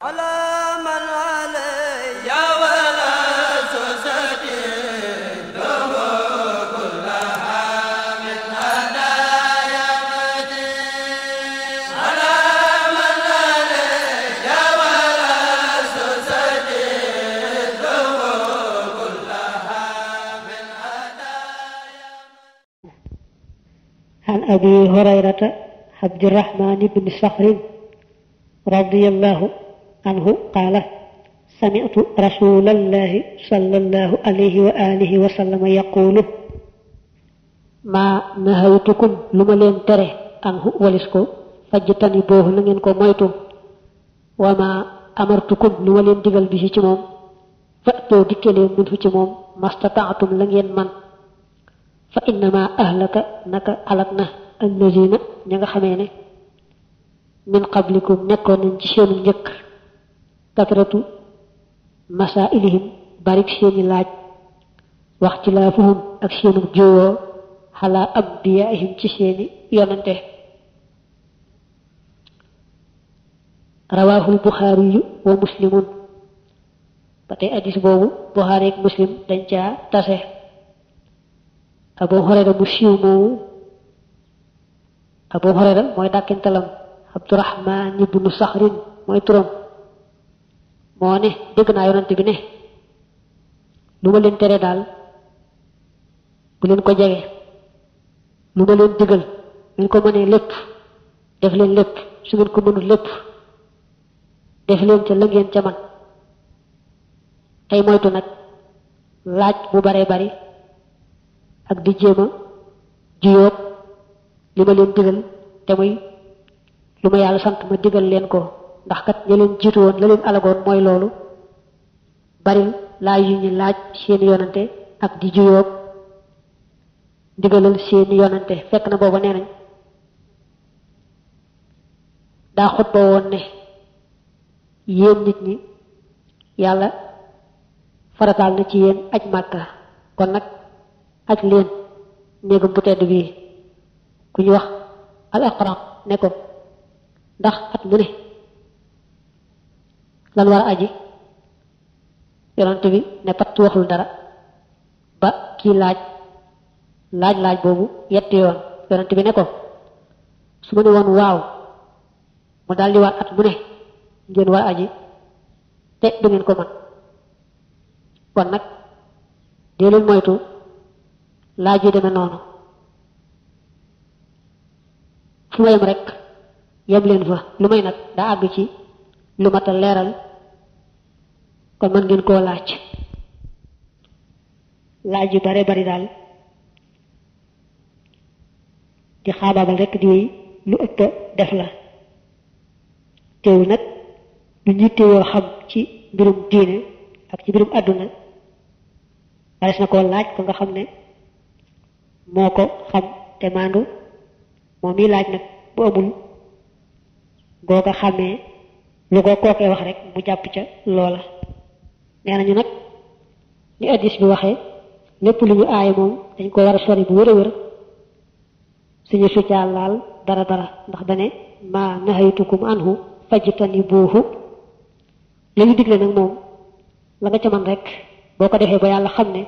على من علي ولا سوسدي له كلها من هدايا مدين على من علي ولا سوسدي له كلها من هدايا. عن أبي هريرة عبد الرحمن بن صخر رضي الله عنه قال سمعت رسول الله صلى الله عليه وآله وسلم يقول ما نهيتكم لما لين تره عنه ولسكو فاجتنبوه نغن كو مويتو وما أمرتكم لما لين ديغال بي سي موم فأتوا ديكلي من في موم ما استطعتم لا ngeen man fa innama ahlaka naka alakna allazina ña nga xamee ne min qablikum nekkoon nañ ci seenu njëkk katratu masailihim barik seeni laaj wax ci laafuhum ak seenu juyoo xalaa abdiyaihim ci seeni yonante rawahul buxaariyu wa muslimun ba tey addis boobu buxaari ak muslim dañ caa tase abu hurayra mu siiw moomu abu hurayra mooy dàkkintalam abdurahman ibnu saxrin mooy turam moo ne dégg naa yonante bi ne lu ma leen tere daal bu leen ko jege lu ma leen digal ngeen ko mënee lépp def leen lépp su ngeen ko mënul lépp def leen ca la ngeen ca man tey moytu nag laaj bu baree bari ak di jéema juyóob li ma leen digal te muy lu ma yàlla sant ma digal leen ko ndax kat ña leen jiitu woon la leen alagoon mooy loolu bari laaj yu ñu laaj seeni yonante ak di juyóob digalal seeni yonante fekk na booba nee nañ daa xutba woon ne yéen nit ñi yàlla farataal na ci yéen aj màkka kon nag aj leen néegam bu tedd bii ku ñu wax al aqra ne ko ndax at mu ne lan war a aji yonante bi ne pat waxul dara ba kii laaj boobu yetti yoon yonante bi ne ko su ma ne woon waaw mu daal di war at mu ne ngeen war a aji te du ngeen ko man kon nag dee leen moytu laaj yu demee noonu fu ma yem rek yem leen fa lu may nag daa àgg ci lu mat a leeral kon mën ngeen koo laaj yu bare bari daal di xaabaabal rek di lu ëpp def la teewul nag lu ñittewoo xam ci mbirum diine ak ci mbirum àdduna wares na koo laaj ko nga xam ne moo ko xam te maandu moom yi laaj nag bu amul boo ko xamee lu ko kookee wax rek mu jàpp ca loola nee nañu nag ni addis bi waxee lépp lu ñu aaye moom dañ ko war a sori bu wér a wér suñu succaa laal dara ndax dane ma nahaytukum anhu fajtanibuhu la ñu digle nag moom la nga ca man rek boo ko defee ba yàlla xam ne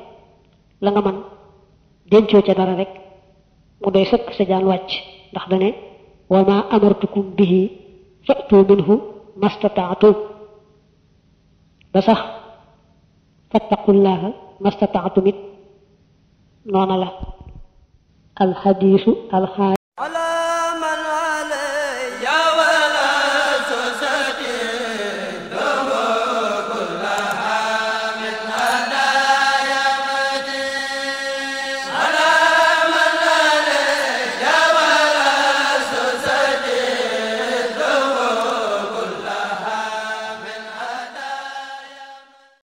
la nga man dencoo ca dara rek mu doy sëkk sa jaan wàcc ndax dane wa ma amartukum bihi fa'tu minhu mastata'tu ba sax fattaqullaha mastata'tu mit noona la alxadiisu